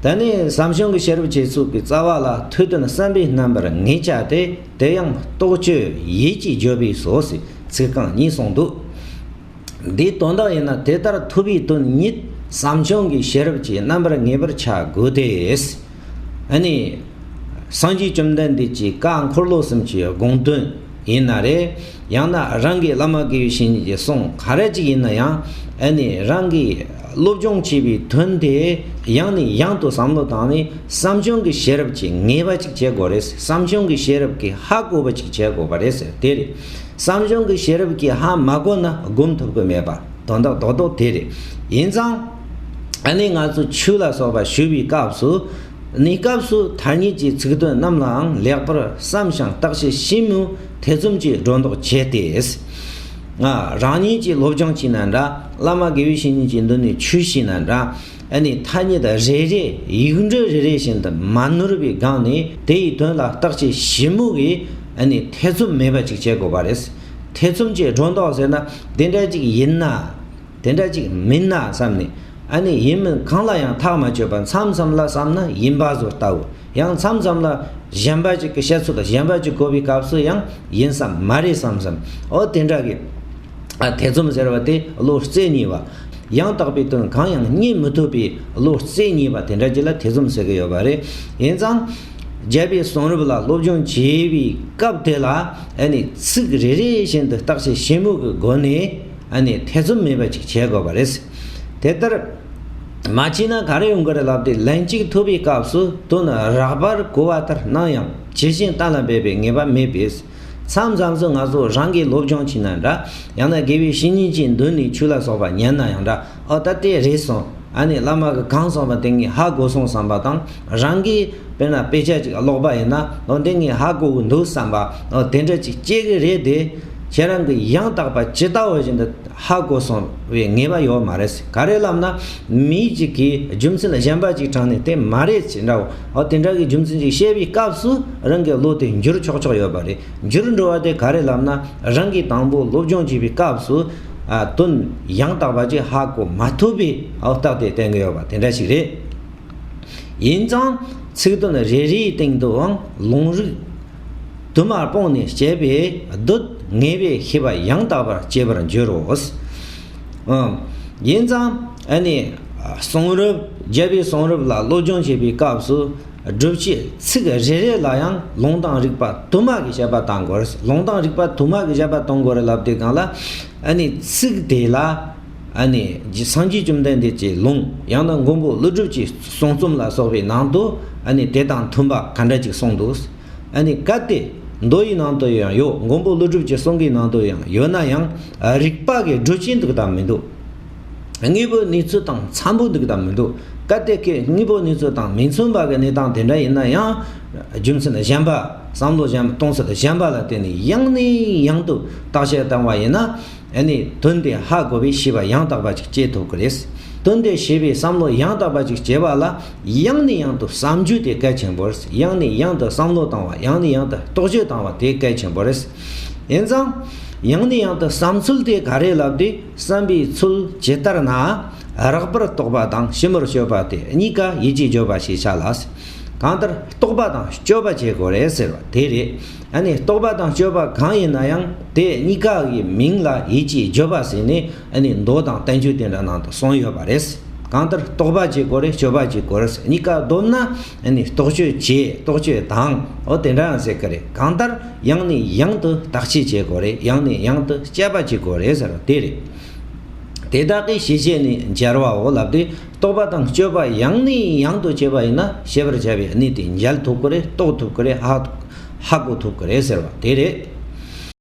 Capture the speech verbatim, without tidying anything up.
དེ་ནས་བསམ་བྱུང་གི་ཤེས་རབ་ཆོས་ཚོགས་ཀྱི་རྩ་བ་ལ་ཐོས་དོན་བསམ་པའི་རྣམ་པར་ངེས་བྱ་སྟེ། དེ་ཡང་རྟོག་དཔྱོད་ཡིད་ཀྱིས་བརྗོད་པས་སོ་ཞེས་ཚིག་རྐང་གཉིས་གསུངས་འདུག། འདིའི་དོན་དག་ཡིན་ན། དེ་ལྟར་ཐོས་པའི་དོན་ཉིད་བསམ་བྱུང་གི་ཤེས་རབ་ཀྱི་རྣམ་པར་ངེས་པར་བྱ་དགོས་ཏེ། ཨ་ནི། སངས་རྒྱས་བཅོམ་ལྡན་འདས་ཀྱི་བཀའ་འཁོར་ལོ་གསུམ་གྱི་དགོངས་དོན་ཡིན་ན་རེད། ཡང་ན་རང་གི་བླ་མ་དགེ་བའི་བཤེས་གཉེན་གྱི་གསུང་ག་རེ་ཅིག་ཡིན་ན་ཡང་། ཨ་ནི་རང་གིས་སློབ་སྦྱོང་བྱས་པའི་དོན་དེ་ཡང་ནས་ཡང་དུ་བསམ་བློ་བཏང་ནས། བསམ་བྱུང་གི་ཤེས་རབ་ཀྱིས་ངེས་པ་ཅིག་བྱེད་དགོས་རེད། བསམ་བྱུང་གི་ཤེས་རབ་ཀྱིས་ཧ་གོ་བ་ཅིག་བྱེད་དགོས་པ་རེད་ཟེར། དེ་རེད། བསམ་བྱུང་གི་ཤེས་རབ་ཀྱིས་ཧ་མ་གོ་ན་སྒོམ་ཐུབ་ཀྱི་མེད་པ་དོན་དག་རྡོག་རྡོག་དེ་རེད། ཡིན་ཙང་། ཨ་ནི་ང་ཚོ་ཆོས་ལ་སོགས་པ་ཞུ་བའི་སྐབས་སུ། གནས་སྐབས་སུ་ཐ་སྙད་ཀྱི་ཚིག་དོན་རྣམས་ལའང་ལེགས་པར་བསམ་ཞིང་བརྟག་དཔྱད་ཞིབ་མོས་ཐེ་ཚོམ་གྱིས་སྒྲོ་འདོགས་བཅད་དེ། ང་རང་ཉིད་ཀྱིས་སློབ་སྦྱོང་བྱས་ན་འདྲ། བླ་མ་དགེ་བའི་བཤེས་གཉེན་གྱི་མདུན་ནས་ཆོས་བཤད་ན་འདྲ། ཨ་ནི་ཐ་སྙད་རེ་རེ་ཡིག་འབྲུ་རེ་རེ་བཞིན་དུ་མ་ནོར་བའི་སྒང་ནས། དེ་ཡི་དོན་ལ་བརྟག་དཔྱད་ཞིབ་མོ་གིས། ཨ་ནི་ཐེ་ཚོམ་མེད་པ་ཅིག་བྱེད་དགོས་པ་རེད། ཐེ་ཚོམ་གྱི་སྒྲོ་འདོགས་ཟེར་ན། དེ་འདྲ་ཅིག་ཡིན་ན། དེ་འདྲ་ཅིག་མིན་ན་བསམ་ནས། ཨ་ནི་ཡིན་མིན་གང་ལ་ཡང་ཐག་མ་ཆོད་པར། མཚམས་མཚམས་ལ་བསམ་ན་ཡིན་པ་བཟོ་ལྟ་བུ། ཡང་མཚམས་མཚམས་ལ་གཞན་པ་ཅིག་གི་བཤད་ཚུལ་གཞན་པ་ཅིག་གོ་བའི་སྐབས་སུ་ཡང་ཡིན་བསམ། མ་རེད་བསམ་བསམ། འོ་དེ་འདྲ་གི། ཨ། ཐེ་ཚོམ་ཟེར་བ་དེ་བློ་རྩེ་གཉིས་པ། ཡང་དག་པའི་དོན་གང་ཡང་རྙེད་མི་ཐུབ་པའི་བློ་རྩེ་གཉིས་པ་དེ་འདྲ་ཅིག་ལ་ཐེ་ཚོམ་ཟེར་གི་ཡོད་པ་རེད། ཡིན་ཙང་། རྒྱལ་པོའི་གསུང་རབ་ལ་སློབ་སྦྱོང་བྱེད་པའི་སྐབས་དེ་ལ། ཨ་ནི་ཚིག་རེ་རེ་བཞིན་དུ་བརྟག་དཔྱད་ཞིབ་མོ་གི་སྒོ་ནས། ཨ་ནི་ཐེ་ཚོམ་མེད་པ་ཅིག་བྱེད་དགོས་པ་རེད། དེ་ལྟར་མ་བྱས་ན་ག་རེ་ཡོང་གི་རེད་ལབ་དུས། ལན་གཅིག་ཐོས་པའི་སྐབས་སུ་དོན་རགས་པར་གོ་བ་ལྟར་སྣང་ཡང་། ཇི་བཞིན་གཏན་ལ་འབེབས་པའི་ངེས་པ་མེད་པས། མཚམས་མཚམས་སུ་ང་ཚོ་རང་གིས་སློབ་སྦྱོང་བྱས་ན་འདྲ། ཡང་ན་དགེ་བའི་བཤེས་གཉེན་གྱི་མདུན་ནས་ཆོས་ལ་སོགས་པ་ཉན་ན་ཡང་འདྲ། ཨོ་ད་དེ་རེད་སོང་། ཨ་ནི་བླ་མ་གིས་གང་གསུངས་པ་དེ་ངས་ཧ་གོ་སོང་བསམ་པ་དང་། རང་གིས་དཔེར་ན་དཔེ་ཆ་ཅིག་ཀློག་པ་ཡིན་ན། ཨོ་འདི་ངས་ཧ་གོ་གི་འདུག་བསམ་པ། ཨོ་དེ་འདྲ་ཅིག་སྐྱེ་གི་རེད་དེ། ཁྱེད་རང་གིས་ཡང་དག་པ་ཇི་ལྟ་བ་བཞིན་དུ་ཧ་གོ་སོང་བའི་ངེས་པ་ཡོད་མ་རེད། ག་རེ་ལབ་ན། མི་གཅིག་གིས་རྒྱུ་མཚན་གཞན་པ་ཅིག་དྲངས་ནས་དེ་མ་རེད་ཅེས་འདྲ་བོ། ཨོ་དེ་འདྲ་གི་རྒྱུ་མཚན་ཅིག་བཤད་པའི་སྐབས་སུ་རང་གི་བློ་དེ་འགྱུར་ཆོག་ཆོག་ཡོད་པ་རེད། འགྱུར་འགྲོ་བ་དེ་ག་རེ་ལབ་ན། རང་གིས་དང་པོ་སློབ་སྦྱོང་བྱེད་པའི་སྐབས་སུ། ཨ། དོན་ཡང་དག་པ་ཅིག་ཧ་གོ་མ་ཐུབ་པའི། ཨོ་རྟགས་དེ་བསྟན་གི་ཡོད་པ་དེ་འདྲ་ཞིག་རེད། ཡིན་ཙང་ཚིག་དོན་རེ་རེའི་སྟེང་དུའང་ལུང་རིགས་དུ་མར་སྤུངས་ནས་དཔྱད་པས་བསྡུས། ངེས་པའི་ཤེས་པ་ཡང་དག་པར་སྐྱེ་བར་འགྱུར་རོ། ཨང་། ཡིན་ཙང་ཨ་ནི་གསུང་རབ། རྒྱལ་པོའི་གསུང་རབ་ལ་སློབ་སྦྱོང་བྱེད་པའི་སྐབས་སུ། སྒྲུབ་བྱེད་ཚིག་རེ་རེ་ལ་ཡང་ལུང་དང་རིགས་པ་དུ་མ་གིས་དཔྱད་པ་གཏང་དགོས། ལུང་དང་རིགས་པ་དུ་མ་གིས་དཔྱད་པ་གཏོང་དགོས་རེད་ལབ་དུས་སྒང་ལ། ཨ་ནི་ཚིག་དེ་ལ། ཨ་ནི་སངས་རྒྱས་བཅོམ་ལྡན་འདས་ཀྱི་ལུང་། ཡང་ན་མགོན་པོ་ཀླུ་སྒྲུབ་ཀྱི་གསུང་རྩོམ་ལ་སོགས་པའི་ནང་དུ། ཨ་ནི་དེ་དང་མཐུན་པ་ག་འདྲ་ཅིག་གསུངས་འདུག། ཨ་ནི་གལ་ཏེ་མདོ་ཡི་ནང་དུ་ཡང་ཡོད། མགོན་པོ་ཀླུ་སྒྲུབ་ཀྱི་གསུང་གི་ནང་དུ་ཡང་ཡོད་ན་ཡང་། རིགས་པ་གི་སྒྲུབ་བྱེད་འདུག་དམ་མི་འདུག། དངོས་པོའི་གནས་ཚུལ་དང་འཚམ་པོ་འདུག་དམ་མི་འདུག། གལ་ཏེ་ཁོས་དངོས་པོའི་གནས་ཚུལ་དང་མི་མཚུངས་པ་གི་གནས་སྟངས་དེ་འདྲ་ཡིན་ན་ཡང་། རྒྱུ་མཚན་གཞན་པ། བསམ་བློ་གཞན་པ། གཏོང་ཚུལ་གཞན་པ་ལ་བརྟེན་ནས་ཡང་ནས་ཡང་དུ་བརྟག་དཔྱད་བཏང་བ་ཡིན་ན། ཨ་ནི་དོན་དེ་ཧ་གོ་བའི་ཤེས་པ་ཡང་དག་པ་ཅིག་སྐྱེ་ཐུབ་ཀྱི་རེད། དོན་དེ་ཤེས་པའི་བསམ་བློ་ཡང་དག་པ་ཅིག་སྐྱེ་བ་ལ། ཡང་ནས་ཡང་དུ་བསམ་རྒྱུ་དེ་གལ་ཆེན་པོ་རེད། ཡང་ནས་ཡང་དུ་བསམ་བློ་བཏང་བ། ཡང་ནས་ཡང་དུ་རྟོག་དཔྱོད་བཏང་བ་དེ་གལ་ཆེན་པོ་རེད། ཡིན་ཙང་། ཡང་ནས་ཡང་དུ་བསམ་ཚུལ་དེ་ག་རེ་ལབ་དུས། བསམ་པའི་ཚུལ་ཇི་ལྟར་ན། རགས་པར་རྟོག་པ་དང་ཞིབ་མོར་དཔྱོད་པ་སྟེ། གཉིས་ཀ་ཡིད་ཀྱིས་བརྗོད་པ་ཞེས་བྱ་ལ། གང་ལྟར་རྟོག་པ་དང་དཔྱོད་པ་བྱེད་དགོས་རེད་ཟེར་བ་དེ་རེད། ཨ་ནི་རྟོག་པ་དང་དཔྱོད་པ་གང་ཡིན་ན་ཡང་། དེ་གཉིས་ཀ་གི་མིང་ལ་ཡིད་ཀྱིས་བརྗོད་པ་ཟེར་ནས། ཨ་ནི་མདོ་དང་བསྟན་བཅོས་དེ་འདྲ་ནང་དུ་གསུངས་ཡོད་པ་རེད། གང་ལྟར་རྟོག་པ་བྱེད་དགོས་རེད། དཔྱོད་པ་བྱེད་དགོས་རེད། གཉིས་ཀ་བསྡོམས་ན། ཨ་ནི་རྟོག་དཔྱོད་བྱེད། རྟོག་དཔྱོད་དང་། འོ་དེ་འདྲ་ཡང་ཟེར་གི་རེད། གང་ལྟར་ཡང་ནས་ཡང་དུ་བརྟག་དཔྱད་བྱེད་དགོས་རེད། ཡང་ནས་ཡང་དུ་དཔྱད་པ་བྱེད་དགོས་རེད་ཟེར་བ་དེ་རེད། དེ་དག་གི་ཤེས་བྱེད་ནི་འཇལ་བའོ་ལབ་དུས། རྟོག་པ་དང་དཔྱོད་པ་ཡང་ནས་ཡང་དུ་བྱས་པ་ཡིན་ན། ཤེས་པར་བྱ་བའི་གནས་དེ་འཇལ་ཐུབ་ཀྱི་རེད། རྟོགས་ཐུབ་ཀྱི་རེད། ཧ་ཧ་གོ་ཐུབ་ཀྱི་རེད་ཟེར་བ་དེ་རེད།